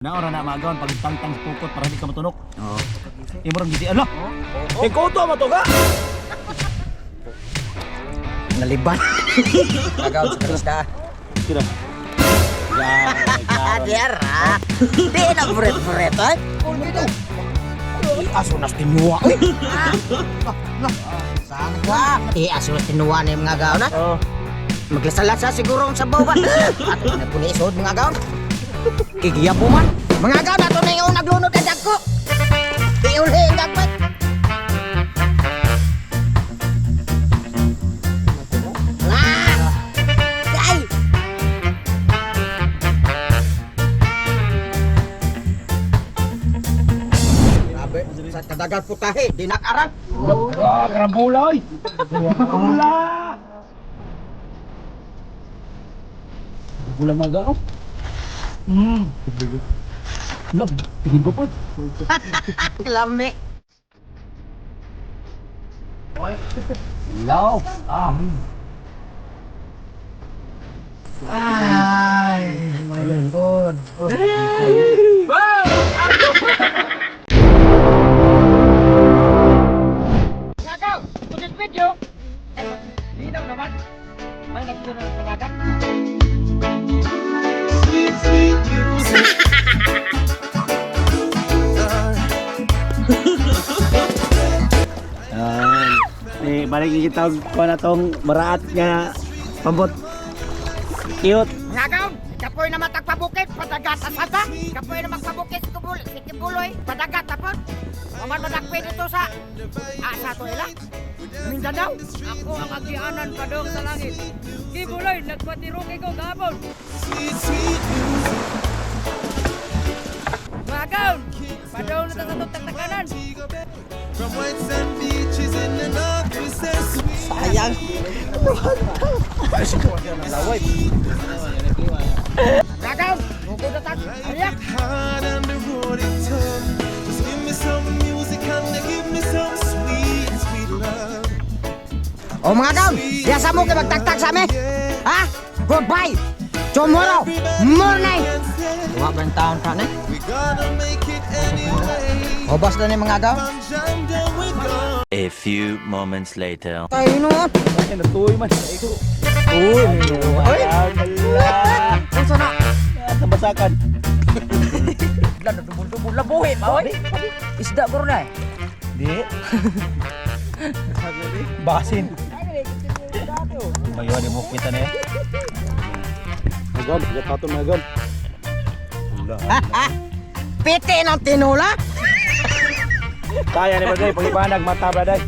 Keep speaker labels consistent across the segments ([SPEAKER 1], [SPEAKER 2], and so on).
[SPEAKER 1] Naora na magaon pag tangtang sa pukot para di ka matunok.
[SPEAKER 2] Oo.
[SPEAKER 1] Imo rang gisi ala. Eh koto mo to ka.
[SPEAKER 2] Naliban. Nagaw sa kalista.
[SPEAKER 1] Kira. Ya,
[SPEAKER 2] Diara. Di na buret-buret ay. Aso nas tinuwa. Uy. Saan ka? Eh, aso nas tinuwa na yung mga gaon na.
[SPEAKER 1] Oh.
[SPEAKER 2] Maglasalasa siguro ang sabaw ba? Ato na po ni isod mga gaon. Kigiya po man. Mga gaon, ato na yung naglunod ang dagko. Di uli ang dagko. Ah! Ay! Grabe, sa kadagan putahe, di nakaran.
[SPEAKER 1] Ah, karambola oy. Karambola. Gula magaon. Love, tingin ko po.
[SPEAKER 2] Lami.
[SPEAKER 1] Love. Ah.
[SPEAKER 2] Ay, my God. Gagaw! Tulis video! Linaw naman. May nagturo ng pagagat.
[SPEAKER 3] Sweet, sweet music.
[SPEAKER 1] Yan. Eh, balik kita ko na tong maraat nga pambot. Cute.
[SPEAKER 2] Ngagaw! Kapoy na matagpabukit, padagat asata. Kapoy na magpabukit si Kubul, si Kibuloy, padagat tapon. Waman madakpe dito sa asa to ila. Mindanao.
[SPEAKER 4] Ako ang agianan padong sa langit. Kibuloy, nagpatiruki ko gabon.
[SPEAKER 3] Sweet, sweet music.
[SPEAKER 4] Mga kaon, padong na ta sa itong tagtakanan.
[SPEAKER 3] From white sand beaches in the north, we say sweet.
[SPEAKER 2] Sayang. Ngagaw! Mugod na tag. Ariyak!
[SPEAKER 3] Hard on the road it tough. Just give me some music and give me some sweet, sweet love.
[SPEAKER 2] O mga kaon, biasa mo kay magtagtag sa amin. Ha? Goodbye! Tomorrow morning! Duha ba yung taon ka na?
[SPEAKER 3] We gonna make it anyway.
[SPEAKER 2] Obas na ni mga gaw.
[SPEAKER 3] From Jam we go.
[SPEAKER 5] A few moments later.
[SPEAKER 2] Tayo no.
[SPEAKER 1] Ay, natuloy man.
[SPEAKER 2] Uy, uy.
[SPEAKER 1] Ala.
[SPEAKER 2] Unsa na?
[SPEAKER 1] Nabasakan.
[SPEAKER 4] Dubol-dubol na buhi pa, oy. Isda ko na eh.
[SPEAKER 1] Di. Basin. Mayon mo kita na eh. Magon, gatato magon.
[SPEAKER 2] Piti ng tinula?
[SPEAKER 1] Kaya ni Braday, pagibanag mata Braday.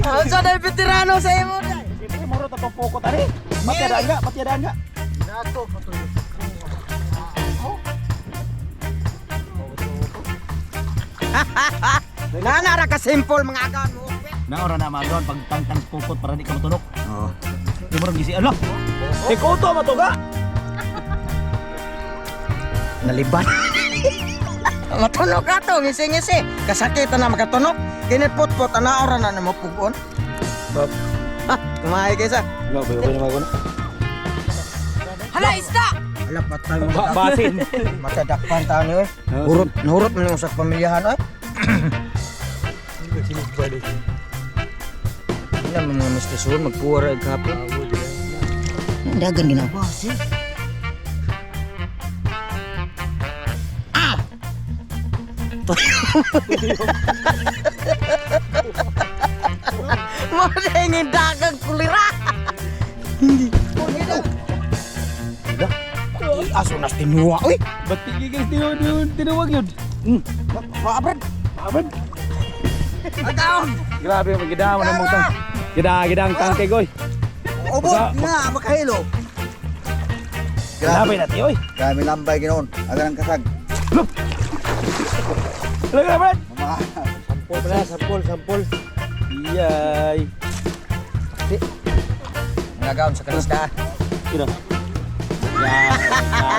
[SPEAKER 2] Unsa na yung veterano sa imo?
[SPEAKER 1] Siyempre muro tatong pukot ani. Patiadaan nga, patiadaan nga.
[SPEAKER 2] Nanara ka simple mga agaw mo.
[SPEAKER 1] Naora na magon pag tangtang sa pukot para di ka matunok.
[SPEAKER 2] Oo.
[SPEAKER 1] Di mo rang gisi ala. Eh koto mo to ka.
[SPEAKER 2] Naliban. Matunok ka to, ngisi-ngisi. Kasakit na makatunok. Kinipot-pot, ana ora na mo pugon.
[SPEAKER 1] Bab.
[SPEAKER 2] Ha, kumain kaysa.
[SPEAKER 1] Go, bayo na magon.
[SPEAKER 4] Hala, isda!
[SPEAKER 2] Ala, patay mo.
[SPEAKER 1] Basin.
[SPEAKER 2] Matadakpan tayo niyo eh. Hurot, hurot man yung sa pamilyahan eh. Hindi naman mga mistisuon, magpuwara ay kapon. Dagan ginawa. Ah! Mo na yung dagang kulira. Hindi. Aso nas tinuwa, uy.
[SPEAKER 1] Ba't tigigil tinuwag yun?
[SPEAKER 2] Paabad.
[SPEAKER 1] Abad.
[SPEAKER 2] Agaon.
[SPEAKER 1] Grabe magidamo na mong tang. Gida gidang tangke goy.
[SPEAKER 6] Ubod nga makahilo.
[SPEAKER 1] Grabe na ti oy.
[SPEAKER 6] Grabe lambay ginoon. Agan ang kasag.
[SPEAKER 1] Lagi na Brad.
[SPEAKER 2] Sampol pala, sampol, sampol.
[SPEAKER 1] Iyay.
[SPEAKER 2] Nagaon sa kalista.
[SPEAKER 1] Kira.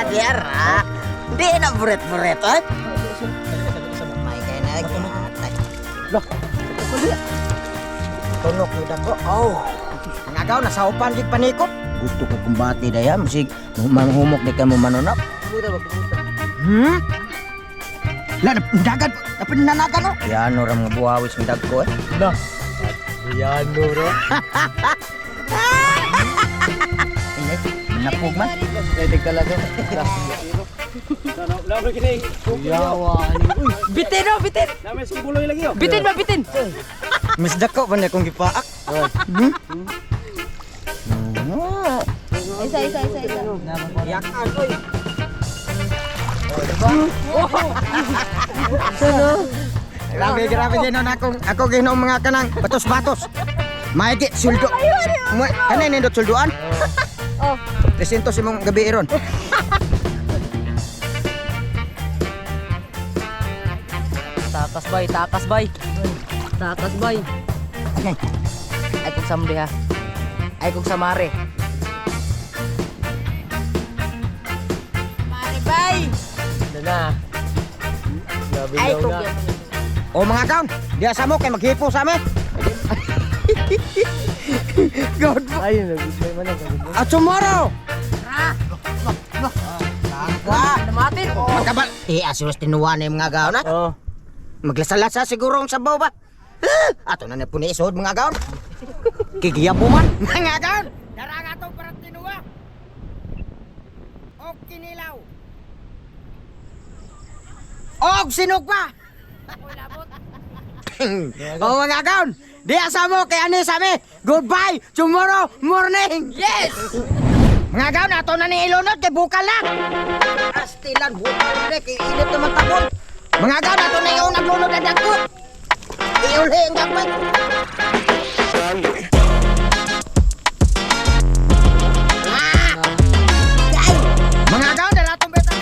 [SPEAKER 2] Diara. Di na buret-buret, ay. May kay na gatay.
[SPEAKER 1] Lah.
[SPEAKER 2] Tunok ni dako. Oh. Ang agaw nasa upan gid panikop. Gusto ko kumbati daya musig manghumok di ka mo manunok.
[SPEAKER 4] Kumuta ba, kumuta?
[SPEAKER 2] Hmm?
[SPEAKER 6] La, dagan. Dapat nanagan oh. Yan orang mga buhawis ng dagko eh.
[SPEAKER 1] Na. Yan ro.
[SPEAKER 6] Init, napog man.
[SPEAKER 1] Pwede ka lang. Labi kini. Yawa. Uy,
[SPEAKER 4] Bitin oh, bitin.
[SPEAKER 1] nami sumbuloy lagi oh.
[SPEAKER 4] Bitin ba bitin?
[SPEAKER 6] Mas dako ba na kung gipaak? Hmm?
[SPEAKER 7] Isa, isa, isa, isa.
[SPEAKER 6] Yakan oy. Grabe, grabe ginoon akong ako ginoon mga kanang batos-batos. Maigi suldo. Kanay nindot sulduan?
[SPEAKER 7] Oh.
[SPEAKER 6] 300 imong gabi iron.
[SPEAKER 4] Takas bay, takas bay. Takas bay.
[SPEAKER 6] Okay.
[SPEAKER 4] Ay kung samde ha. Ay kung samare.
[SPEAKER 7] Mare, bay!
[SPEAKER 4] Ano na. Grabe
[SPEAKER 7] Ay,
[SPEAKER 4] daw
[SPEAKER 7] kung
[SPEAKER 4] na.
[SPEAKER 6] O mga kaon, diya sa mo kay maghipo sa amin. God.
[SPEAKER 4] Ay, nag-goodbye man lang.
[SPEAKER 6] At tomorrow. Ah,
[SPEAKER 4] Namatin.
[SPEAKER 6] Magkabal. Eh, asos tinuwan yung mga gaon na.
[SPEAKER 4] Oh.
[SPEAKER 6] Maglasalasa siguro ang sabaw ba? Ah, ato na na po ni isod mga gaon. Kigiyabo man mga gaon.
[SPEAKER 2] Dara nga to para tinuwa. O kinilaw.
[SPEAKER 6] Og sinugpa.
[SPEAKER 2] Uy, labot.
[SPEAKER 6] O mga gaon, di asa mo kay ani sa mi. Goodbye tomorrow morning.
[SPEAKER 7] Yes!
[SPEAKER 6] Mga gaon, ato na ni ilunod kay bukal na. Astilan bukal na kay init naman tabon. Mga gaon, ato na iunag lunod ang dagko. Iulhi ang gagmay. Ah! Ay! Mga gaon, dala atong beta.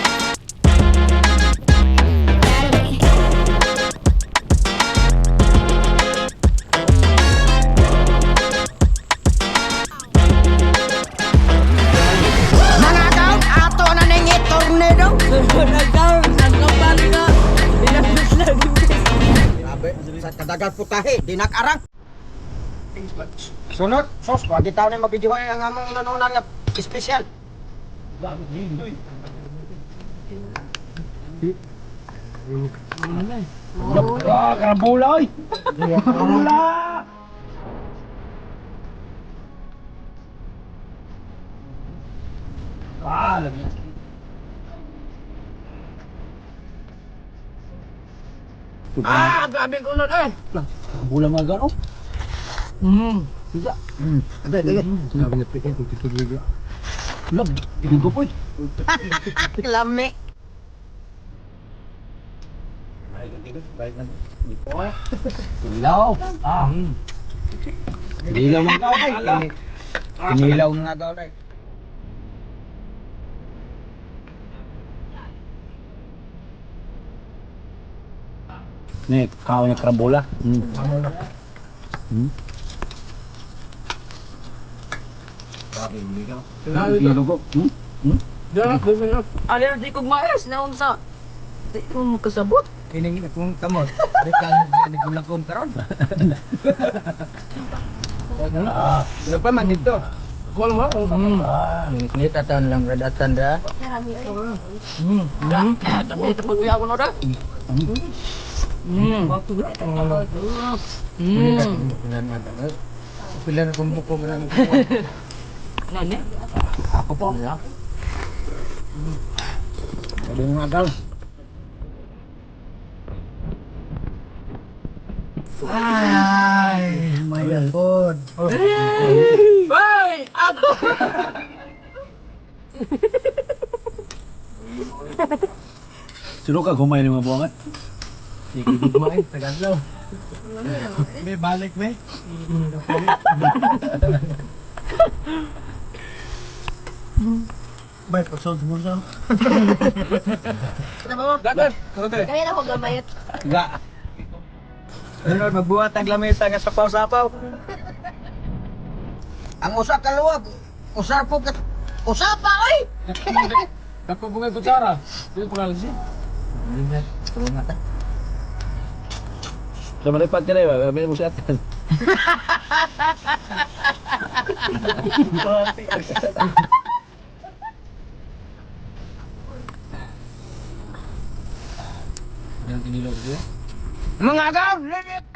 [SPEAKER 6] Mga gaon, ato na ning tornado.
[SPEAKER 4] Nagkaon, nagkaon na. Dinapos lang.
[SPEAKER 6] Grabe, sa kadagat putahe, di nakarang. Sunod, sos, wagi tao na mabidiwa ang among nanunan nga espesyal.
[SPEAKER 1] Ah, karambula oy. Karambula. Ah, lagi.
[SPEAKER 4] Ah, grabe ko nun eh.
[SPEAKER 1] Karambula mga gaon. oh. Sige.
[SPEAKER 6] Agay, agay.
[SPEAKER 1] Sabi na pikin kung tituloy. Lab, ibigo po.
[SPEAKER 6] Lami.
[SPEAKER 1] Ilaw. Ah. Ilaw mga gaon.
[SPEAKER 6] Kinilaw nga daw na.
[SPEAKER 1] Ni, kaon niya karambola. Mm. Ilaw ko. Hmm? Hmm?
[SPEAKER 4] Ano yung di kong maes na unsa. Di ko makasabot.
[SPEAKER 6] Kining akong kamot. Rekang nigulang kong karon.
[SPEAKER 1] Ah.
[SPEAKER 6] Ano pa man dito? Nit atan lang radatan ra.
[SPEAKER 7] Marami, oy.
[SPEAKER 4] Tabi tapos ako na ra.
[SPEAKER 6] Pila na kong buko man.
[SPEAKER 4] Nani?
[SPEAKER 1] Ako po. Sabi mga gaon. Ay, my God.
[SPEAKER 4] Bay! Ako!
[SPEAKER 1] Sino ka kumain ng mga buwangan?
[SPEAKER 3] Kumain, tagadlaw. May balik, may. Bay, pagsunod mo sa.
[SPEAKER 7] Kaya na ako gamayat.
[SPEAKER 1] Ga.
[SPEAKER 3] Ano, magbuhat ang lamesa nga sapaw-sapaw.
[SPEAKER 6] Ang usa ka luwag, usa po ka usa pa oy.
[SPEAKER 3] Dako bunga kutsara. Dili pa siya.
[SPEAKER 1] Sa malipat ka na ba? May mo siya atan.
[SPEAKER 6] Mga agaw, lilit.